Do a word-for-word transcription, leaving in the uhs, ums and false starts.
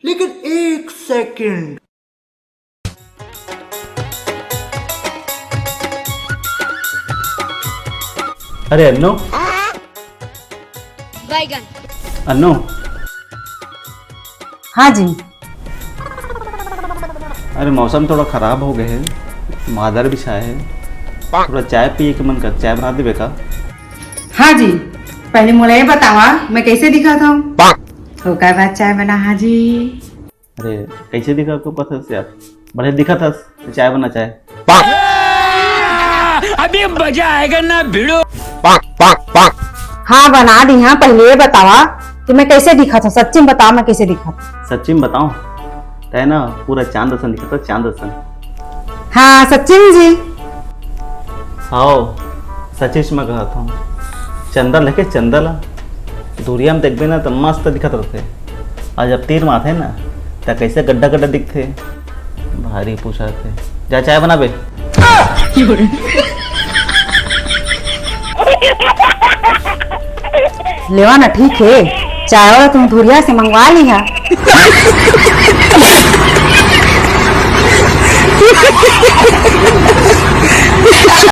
लेकिन एक सेकंड। अरे अन्नू। बैगन। अन्नू। हाँ जी। अरे, मौसम थोड़ा खराब हो गए है, मादर भी छाए है, थोड़ा चाय पिए के मन कर, चाय बना देबे का? हाँ जी, पहले मोला ये बतावा, मैं कैसे दिखत हूँ, ओकर बाद चाय बना। हाँ जी। अरे, कैसे दिखत हूँ पता है यार, बढ़िया दिखत हस, चाय बना चाय। अभी मजा आएगा ना भिड़ो। हाँ, बना दी। हाँ, पहले ये बतावा कि मैं कैसे दिखत हूँ, सच्ची में बतावा, मैं कैसे दिखत हूँ। सच्ची में बताओ, तै ना पूरा चांद असन दिखत हस, चांद असन। हाँ, सच्ची में जी। हाओ, सच्ची में कहत हूँ, चंदा लेके चंदा ला, दूरिया में देखबे ना तो मस्त दिखत रहते, और जब तीर मारथे ना, त कैसे गड्ढा गड्ढा दिखथे, भारी पूछा थे। जा चाय बनाबे। लेवा ना, ठीक है, चाय वाला तुम धुरिया से मंगवा लिहा।